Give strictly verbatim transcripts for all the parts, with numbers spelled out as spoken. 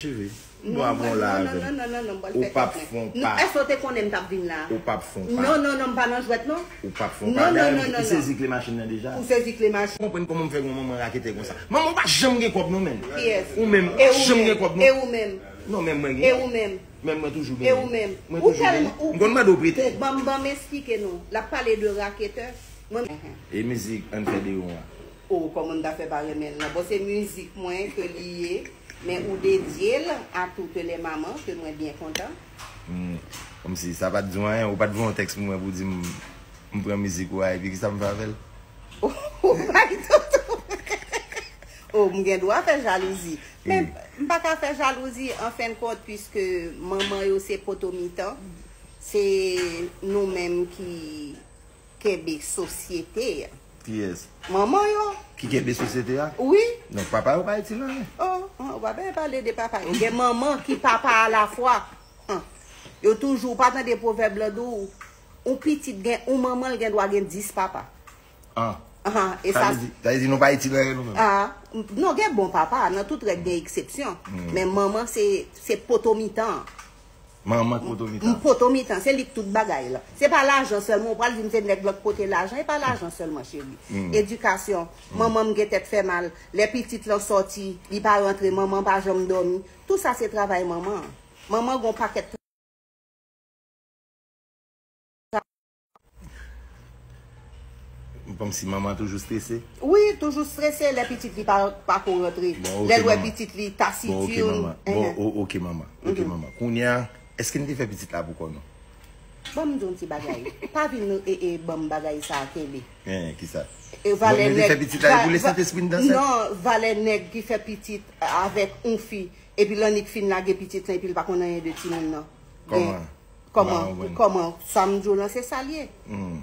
Cheve. Bwa bon la avè m. Non, non, non, non, non, m pral fè tèt mwen. Ou p ap fè yon pa. Èske w te konnen m t ap vin la? Ou p ap fè yon pa. Non, non, non, m pa nan jwèt, non. Ou p ap fè yon pa. Dayè, ou sezi kle machin nan deja. Ou sezi kle machin. Konprann kòman m fè gon manman raketè konsa. Manman, ou pa janm gen kòb non, menm. Kiyès? Ou menm, ou pa janm gen kòb non. E ou menm? Non, menm mwen gen. E ou menm? Menm mwen toujou gen. E ou menm? Mwen toujou gen. M konn mande w prete. Ban m, ban m esplike nou. L ap pale de raketè. Mwen. E mizik Ann fè deyon an? O, kòman m ta fè pa renmen l lan? Bon, se mizik mwen ke li ye, men ou dedye l a toutes les mamans, ke mwen byen kontan. Hmm. Kòmsi sa pa t di w anyen, ou pa t voye yon tèks pou mwen pou di m, m pran mizik ou a, epi kisa m fè avè l? Ou bay toutou. O, m gen dwa fè jalouzi. Men m pa ka fè jalouzi, an fen de kont, piske manman yo se poto mitan, se nou menm ki kenbe sosyete a. Kiyès? Manman yo. Ki kenbe sosyete a? Wi. Donk papa yo pa itil anyen. O, an, ou pa bezwen pale de papa yo. Gen manman ki papa alafwa. An. Yo toujou, ou pa tande pwovèb lan di w, yon pitit gen, yon manman l gen dwa gen dis papa. An. An, e sa, sa vle di, sa vle di nou pa itil anyen nou menm. A, m- non, gen bon papa, nan tout règ gen eksepsyon. Men manman se, se poto mitan an. Manman k poto mitan. M poto mitan, se li k tout bagay la. Se pa lajan sèlman, ou pral di m se nèg lan k pote lajan, e pa lajan sèlman, cheri. Edikasyon, manman m gen tèt fè mal, lè pitit lan sòti, li pa rantre, manman pa janm dòmi. Tou sa se travay manman an. Manman gon pakèt Kòmsi manman toujou strese? Wi, toujou strese lè pitit li pa, pa ko rantre. Bon, ok, manman. Lè l wè pitit li tasitin. Bon, ok, manman. Bon, o- ok, manman. Ok, manman. Kounye a, èske n te fè pitit la pou kò nou? Ban m di yon ti bagay. Pa vin e, e ban m bagay sa a kenbe. Hein, kisa? E valè nèg. Bon, nou te fè pitit la, e pou lè Sentespri n danse? Non, valè nèg ki fè pitit avèk yon fi. Epi l annik fin lage pitit lan, epi l pa konn anyen de timoun nan. Kòman? Kòman? Kòman? Sa m di w lan, se sa l ye.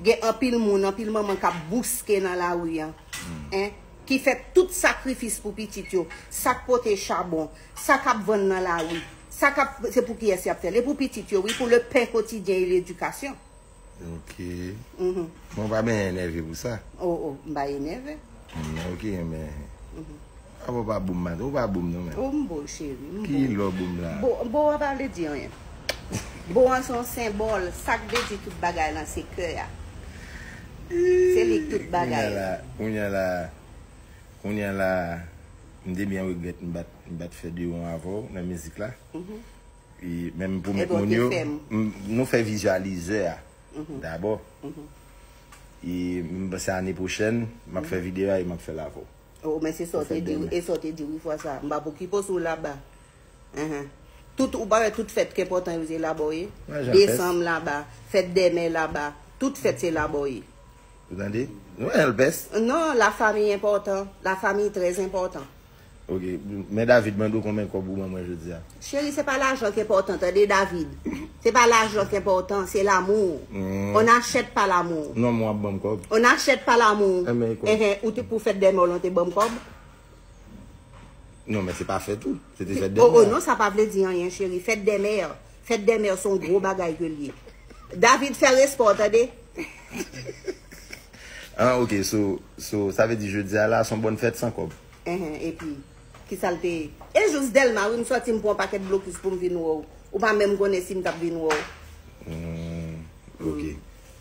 Gen anpil moun, anpil manman k ap bouske nan lari an. Hein? Ki fè tout sakrifis pou pitit yo. Sa k pote chabon, sa k ap vann nan lari, sa k ap, se pou kiyès y ap fè l? E pou pitit yo, wi, pour le pain quotidien et l'éducation. Ok. Bon, pa byen enève pou sa. O, o, m pa enève. Mm, ok, men. Apa w pa bon m maten, ou pa bon m non, men. O, m bon, cheri, m bon. Ki lè w bon m la? Bon, bon an pa vle di anyen. Bon an se yon senbòl, sa k vle di tout bagay lan se kè a. Se li k tout bagay. Kounye a la, kounye a la, kounye a la, m te byen regrèt m pa t, m pa t fè de yon avè w nan mizik la. E menm pou met moun yo, m- nou fè vizyalizè a dabò. E m panse ane pwochèn, m ap fè videyo a e m ap fè l avè w. O, men se sa w te di, e sa w te di wi fwa sa. M p ap okipe w sou laba. Tout, ou pa wè tout fèt ki enpòtan yo se laba w ye? Desanm laba, fèt dè mè laba, tout fèt se laba w ye. Ou tande? Nou wè Elpès. Non, la famille enpòtan. La famille très important. Ok, men David mande w konbyen kòb ou ban mwen jodi a. Cheri, se pa lajan ki enpòtan, tande David. Se pa lajan ki enpòtan, se l'amour. On n'achète pas l'amour. Non, mwen ap ban m kòb. On n'achète pas l'amour. Enben, kòb. Enhen, ou te pou fèt dè mè w lan te ban m kòb? Non, men se pa fèt ou. Se te fèt dè mè. O, o, non, sa pa vle di anyen, cheri. Fèt dè mè. Fèt dè mè se yon gwo bagay ke l ye. David, fè respè w, tande. Ah, ok, so, so, sa vle di jodi a la, se yon bòn fèt san kòb. Enhen, epi, kisa l te ye? E jis Dèlma, wi, m sòti, m pran yon pakèt blokis pou m vin wè w. Ou pa menm konnen si m t ap vin wè w. Hmm, ok.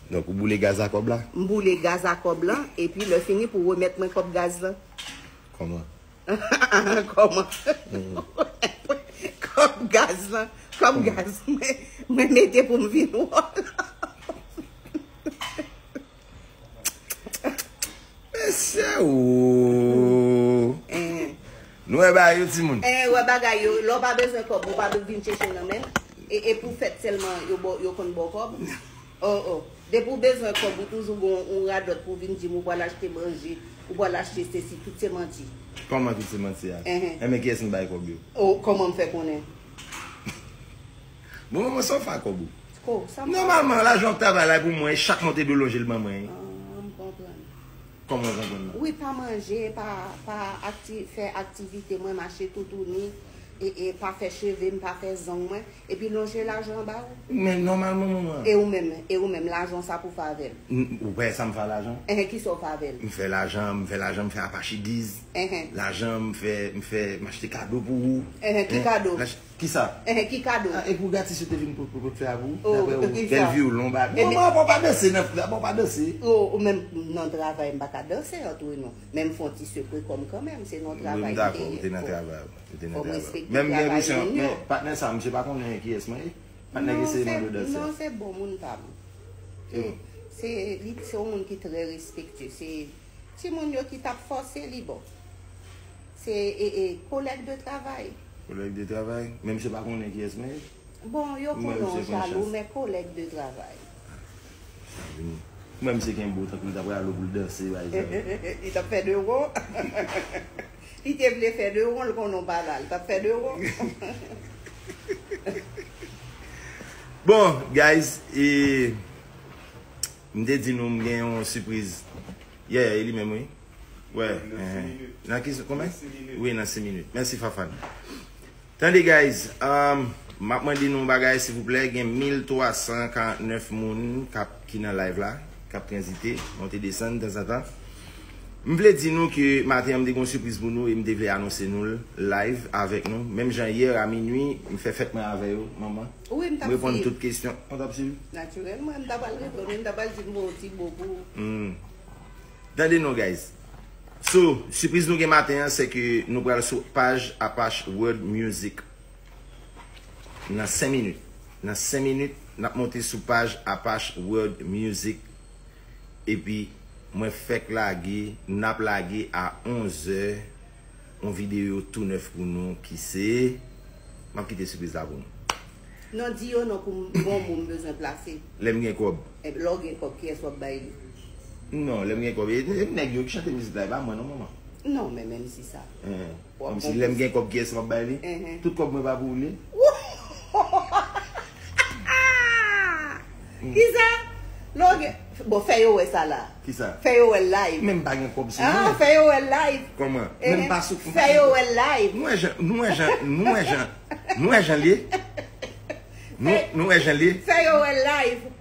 Donk, ou boule gaz a kòb la? M boule gaz a kòb lan, epi lè fini pou remèt mwen kòb gaz lan. Kòman? Kòman? Kòb gaz lan. Kòb gaz mwen, mwen mete pou m vin wè w la. Mesye, o. Nou wè bagay yo, timoun. Eh, wè bagay yo. Lè w pa bezwen kòb, ou pa vin chèche nan men l. E, e pou fèt sèlman, yo ba w, yo konn ba w kòb. O, o. Depi w bezwen kòb, ou toujou gen yon radòt pou w vin di m ou pral achte manje, ou pral achte sesi, tout se manti. Kòman tout se manti a? Enhen. Enben, kiyès m bay kòb yo? O, kòman m fè konnen? Bon, manman, sa w fè ak kòb ou? Ko, sa m pa. Nòmalman, lajan w ap travay la pou mwen, e chak mwa w te dwe lonje l ban mwen. Ah, m konprann. Kòman w konprann nan? Wi, pa manje, pa, pa akti-, fè aktivite, mwen mache toutouni. e, e pa fè cheve m, pa fè zong mwen, epi lonje lajan ba ou. Men nòmalman, manman. E ou menm, e ou menm, lajan sa pou fè avè l? N- Ou wè sa m fè lajan? Enhen, kisa w fè avè l? M fè lajan, m fè lajan, m fè Apache Diz. Enhen. Lajan, m fè, m fè, m achte kado pou ou. Enhen, ki kado? Lach- Kisa? Enhen, ki kado? Ah, e pou gratis yo te vin pou, pou, pou fè a pou ou? Oh, Daprè ou, kisa? Bèl vi w lon ba. Ebyen- Manman, bon, pa danse nan, bon, pa danse. Ou, ou menm nan travay, m pa ka danse antre nou. Men m fè yon ti sekwe kò m kanmenm, se nan travay M m te dakò, ou ye. te nan travay. Ou te nan Fò m travay. respekte Men m gen travay enpresyon, moun yo. Men patnè sa, m se pa konnen kiyès mwen ye. Patnè Non, ki se se- mando danse. Non, se bon moun pa m. Se, Mm. se, li, se yon moun ki trè respektye. Se timoun yo ki t ap fòse li, bon. Se e, e, kolèg de travay. Kolèg de travay. Men m se pa konnen kiyès mwen ye. Bon, yo Mwen, konnen w se pran jalou, chans. Men kolèg de travay. Mwen, m se kenbe w tankou l t ap rale w pou l danse, pa egzanp. Li t ap fè de won. Li te vle fè de won, l konnen w pa la. Li t ap fè de won. Bon, guys, e, m te di nou m gen yon sipriz. Yeah, e li menm, wi. Wè. Nan sis minit. Nan ki, kòman? Nan sis minit. Wi, nan sis minit. Mèsi, Fafan. Tande, guys, um, m ap mande nou yon bagay, silvouplè. Gen mil twa san karant nèf moun k ap, ki nan live la, k ap tranzite, monte desann tanzantan. M vle di nou ke maten an, m te gen yon sipriz pou nou e m te vle anonse nou l live avèk nou. Menm jan yè a minui, m fè fèt mwen avè yo, manman. Wi, m t M ap reponn suiv. Tout kesyon. Ou t ap suiv? Natirèlman, m ta pral reponn, m ta pral di m bon ti bo pou. Hmm. Tande nou, guys. So, sipriz nou gen maten an, se ke nou pral sou paj Apache World Music. Nan senk minit. Nan senk minit, n ap monte sou paj Apache World Music. Epi, mwen fèk lage, n ap lage a onzè, yon videyo tou nèf pou nou ki se, m ap kite sipriz la pou nou. Non, di yo non pou m, bon moun m bezwen plase. Lè m gen kòb. E lè w gen kòb, kiyès w ap bay li? Non, lè m gen kòb. E, e nèg yo ki chante mizik la, e pa mwen non, manman. Non, men menm si sa. Eh, W ap Kòmsi bon lè m pou gen kòb, kiyès m ap bay li? Mhm. Tout kòb mwen pa pou ou li? Kisa? Lè w gen, bon, fè yo wè sa la. Kisa? Fè yo wè l live. Men m pa gen kòb sou Ah, mwen. Fè yo wè l live. Kòman? Eh, Men m pa sou. Fè yo wè l live. Nou wè jan, nou wè jan, nou wè jan, nou wè jan li ye. Nou, nou wè jan li ye. Fè yo wè l live.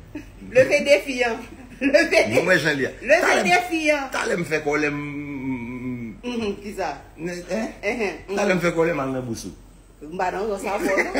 Leve defi an. Leve Nou wè jan li ye. Leve Talè m- defi an. Talè m fè kòlè m. Mhm, kisa? Hein? Ehe, mhm. Talè m fè kòlè m al nan bous ou. M pa nan yon sa fò non.